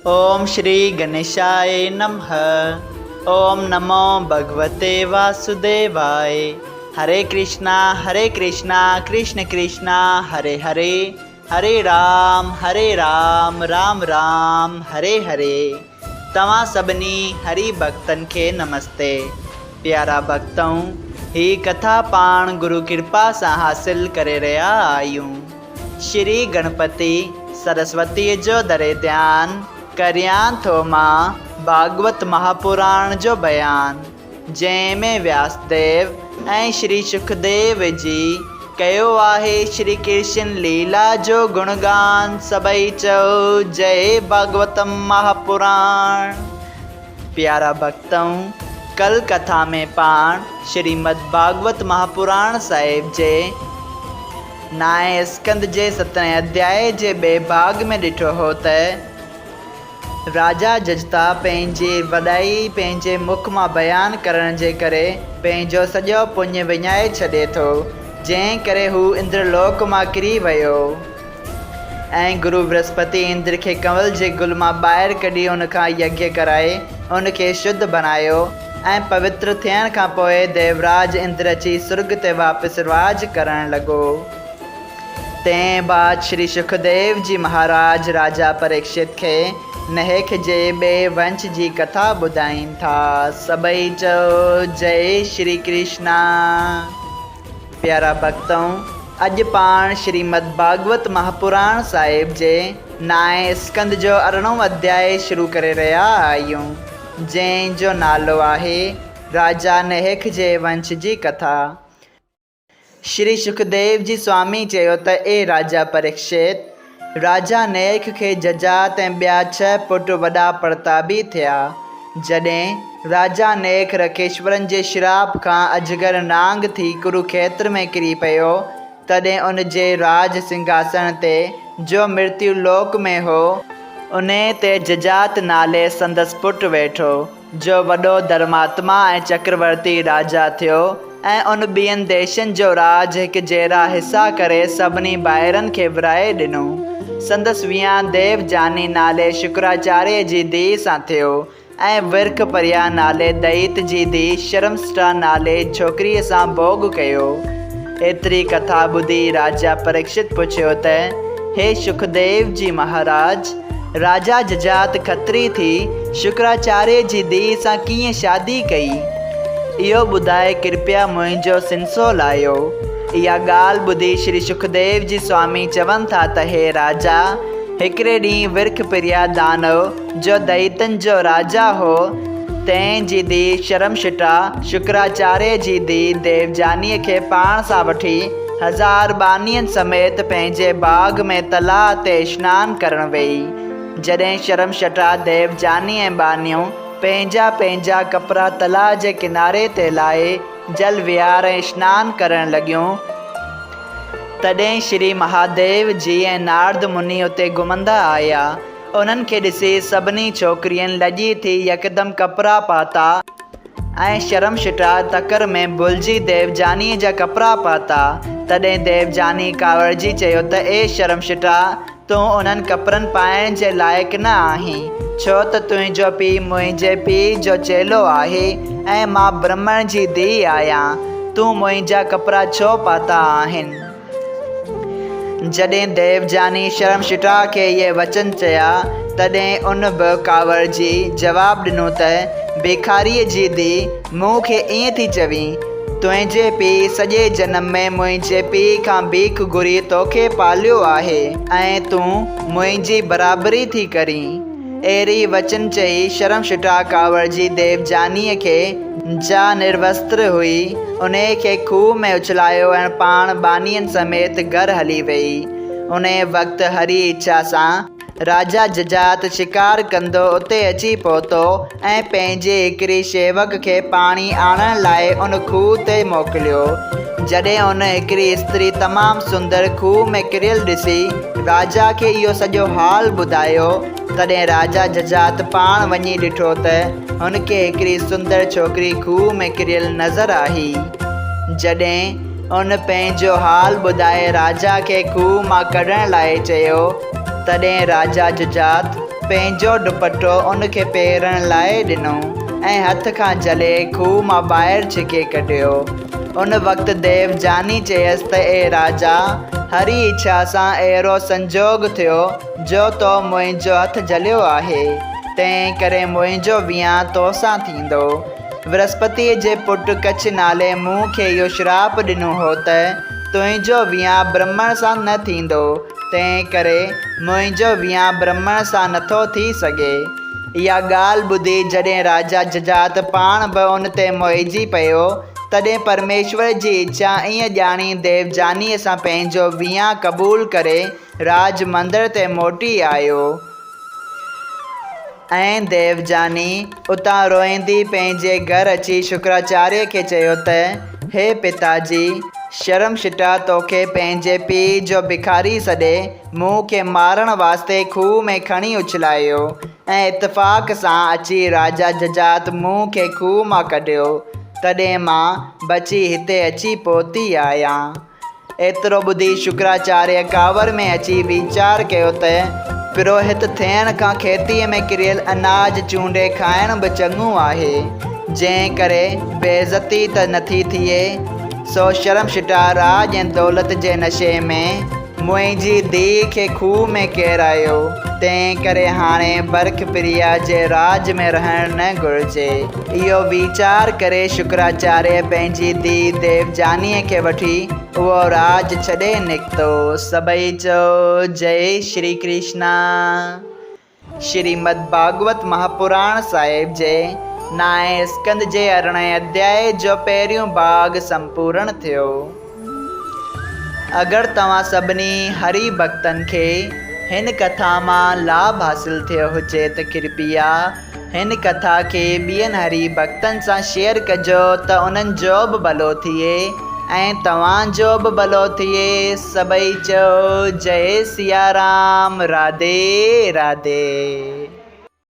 اوم شري گنيشاء نمھ اوم نمو ڀڳوتي واسوديواء هري ڪرشنا هري ڪرشنا ڪرشن ڪرشنا هري هري هري رام هري رام رام رام هري هري توهان سڀني هري ڀڳتن کي نمستي پيارا ڀڳتؤ هي ڪٿا پاڻ گرو ڪرپا سان حاصل ڪري رهيا آهيون. شري گڻپتي سرسوتيء جو دري ڌيان، ڪريان ٿو مان ڀاڳوت مهاپراڻ جو بيان، جنهن ۾ وياسديو ۽ شري شڪديو جي ڪيو آهي شري ڪرشن ليلا جو گڻگان، سڀئي چئو جئي ڀاڳوتم مهاپراڻ. پيارا ڀڳتؤ! ڪل ڪٿا ۾ پاڻ شريمد ڀاڳوت مهاپراڻ صاحب جي نائين اسڪنڌ جي سترهين اڌيائي جي ٻئي ڀاڳ ۾ ڏٺو هو ته راجا ججتا پنهنجي وڏائي پنهنجي مک مان بيان ڪرڻ جي ڪري پنهنجو سڄو پڃ وڃائي ڇڏي ٿو، جنهن ڪري هو اندر لوڪ مان ڪري ويو. ۽ گرو برهسپتي اندر کي ڪنول جي گل مان ٻاهر ڪڍي ان کان يگيه ڪرائي ان کي شڌ بڻايو ۽ پوتر ٿيڻ کان پوء ديوراج اندر اچي سرڳ تي واپس راڄ ڪرڻ لڳو. تنهن بعد شري شڪديو جي مهاراج راجا پريڪشت کي نهيک جي ٻئي ونش جي ڪٿا ٻڌائين ٿا. سڀئي چئو جئي شري ڪرشنا. پيارا ڀڳتؤ! اڄ پاڻ شريمد ڀاڳوت مهاپراڻ صاحب جي نائين اسڪنڌ جو ارڙهون اڌيائي شروع ڪري رهيا آهيون، جنهن جو نالو آهي، راجا نهيک جي ونش جي ڪٿا. شري شڪديو جي سوامي چيو ته اي راجا پريڪشت! راجا نيخ کي ججات ۽ ٻيا ڇهه پٽ وڏا پرتابي ٿيا. جڏهن راجا نيخ رکيشورن جي شراپ کان اجگر نانگ ٿي ڪروکيتر ۾ ڪري پيو، تڏهن ان جي راڄ سنگهاسڻ تي، جو مرتيو لوڪ ۾ هو، انهيء تي ججات نالي سندس پٽ ويٺو. جو وڏو ڌرماتما ۽ چڪرورتي راجا ٿيو ۽ ان ٻين ديشن جو راڄ هڪ جهڙا حصا ڪري سڀني ڀائرن کي ورهائي ڏنو. سندس ويان ديو جاني نالي شڪراچاريه جي ڌيء سان ٿيو ۽ ورک پريا نالي دئيت جي ڌيء شرمسٽا نالي ڇوڪريء سان ڀوڳ ڪيو. ايتري ڪٿا ٻڌي راجا پريڪشت پڇيو ته، هي شڪديو جي مهاراج! راجا ججات کتري ٿي شڪراچاريه جي ڌيء سان ڪيئن شادي ڪئي؟ اهو ٻڌائي ڪرپيا منهنجو سنسو لاهيو. اها ڳالهه ٻڌي شري شڪديو جي سوامي چون ٿا ته هي راجا! هڪڙي ڏينهن ورک پريا دانو، جو دئيتن جو راجا هو، تنهن جي ڌيء شرمشٽا، شڪراچاريه جي ڌيء ديوجانيء کي پاڻ سان وٺي، هزار ٻانهين سميت پنهنجي باغ ۾ تلاء تي اشنان ڪرڻ ويئي. جڏهن شرمشٽا، ديوجاني ۽ ٻانهيون پنهنجا پنهنجا ڪپڙا تلاء جي ڪناري تي لاهي جل وهار ۽ اشنان ڪرڻ لڳيون، تڏهن شري مهاديو جي ۽ نارد مني اتي گهمندا آيا. انهن کي ڏسي سڀني ڇوڪرين لڄي ٿي يڪدم ڪپڙا پاتا. ۽ شرمشٽا تڪڙ ۾ ڀلجي ديوجانيء جا ڪپڙا پاتا. تڏهن ديوجاني ڪاوڙجي چيو ته اي شرمشٽا! تون انهن ڪپڙن پائڻ جي لائق نه آهين، ڇو ته تنهنجو پيء منهنجي پيء جو چيلو آهي ۽ مان برهمڻ جي ڌيء آهيان. تون منهنجا ڪپڙا ڇو پاتا آهن؟ جڏهن ديوجاني شرمشٽا کي اهي وچن چيا، تڏهن ان به ڪاوڙجي جواب ڏنو ته، بيکاريء جي ڌيء، مون کي ائين ٿي چوين؟ تنهنجي پيء سڄي جنم ۾ منهنجي پيء کان بيک گهري توکي پاليو آهي ۽ تون منهنجي برابري ٿي ڪرين. اهڙي وچن چئي شرمشٽا ڪاوڙجي ديوجانيء کي، جا نروستر هئي، انهيء کي کوهه ۾ اڇلايو ۽ پاڻ ٻانهين سميت گهر هلي ويئي. انهيء وقت هري اڇا سان راجا ججات شڪار ڪندو اتي اچي پهتو ۽ پنهنجي هڪڙي شيوڪ کي پاڻي آڻڻ لاء ان کوهه تي موڪليو. جڏهن ان هڪڙي استري تمام سندر کوهه ۾ ڪريل ڏسي راجا کي اهو سڄو حال ٻڌايو، تڏهن راجا ججات پاڻ وڃي ڏٺو ته هن کي هڪڙي سندر ڇوڪري کوهه ۾ ڪريل نظر آئي. جڏهن ان پنهنجو حال ٻڌائي راجا کي کوهه مان ڪڍڻ لاء چيو، تڏهن راجا ججات. پنهنجو دوپٽو ان کي پهرڻ لاء ڏنو ۽ هٿ کان جهلي کوهه مان ٻاهر ڇڪي ڪڍيو. ان وقت ديو جاني چيس ته اي راجا! هري اڇا سان اهڙو سنجوڳ ٿيو جو تو منهنجو هٿ جهليو آهي، تنهن ڪري منهنجو ويان توسان ٿيندو. برهسپتيء جي پٽ ڪڇ نالي مون کي اهو شراپ ڏنو هو ته تنهنجو ويان برهمڻ سان نه ٿيندو، تنهن ڪري منهنجو ويان برهمڻ سان نٿو ٿي سگهي. اها ڳالهه ٻڌي جڏهن راجا ججات پاڻ به ان تي موهجي پيو، تڏهن پرميشور جي اڇا ائين ڄاڻي ديوجانيء سان پنهنجو ويان قبول ڪري راج مندر تي موٽي آيو ۽ ديوجاني اتان روئيندي پنهنجي گهر اچي شڪراچاريه کي چيو ته، هي پتا جي! شرمشٽا توکي پنهنجي پيء جو بکاري سڏي مون کي مارڻ واسطي کوهه ۾ کڻي اڇلايو ۽ اتفاق سان اچي راجا ججات مون کي کوهه مان ڪڍيو، تڏهن مان بچي هتي اچي پهتي آهيان. ايترو ٻڌي شڪراچاريه ڪاوڙ ۾ اچي ويچار ڪيو ته پروهت ٿيڻ کان کيتيء ۾ ڪريل اناج چونڊي کائڻ به چڱو آهي، جنهن ڪري بيعزتي ته نٿي ٿئي. سو شرمشٽا راڄ ۽ دولت جي نشي ۾ منهنجي ڌيء کي کوهه ۾ ڪيرايو، تنهن ڪري هاڻي برک پريا جي راڄ ۾ رهڻ نه گهرجي. اهو ويچار ڪري شڪراچاريه پنهنجي ڌيء ديوجانيء کي وٺي اهو راڄ ڇڏي نڪتو. سڀئي چئو جئي شري ڪرشنا. شريمد ڀاڳوت مهاپراڻ صاحب جي نائين اسڪنڌ جي ارڙهين اڌيائي جو پهريون ڀاڳ سمپورڻ ٿيو. اگر توهان سڀني هري ڀڳتن کي هن ڪٿا مان لاڀ حاصل ٿيو هجي ته ڪرپيا هن ڪٿا کي ٻين هري ڀڳتن سان شيئر ڪجو ته انهن جو به ڀلو ٿئي ۽ توهان جو به ڀلو ٿئي سڀئي چئو جئي سيارام راڌي راڌي.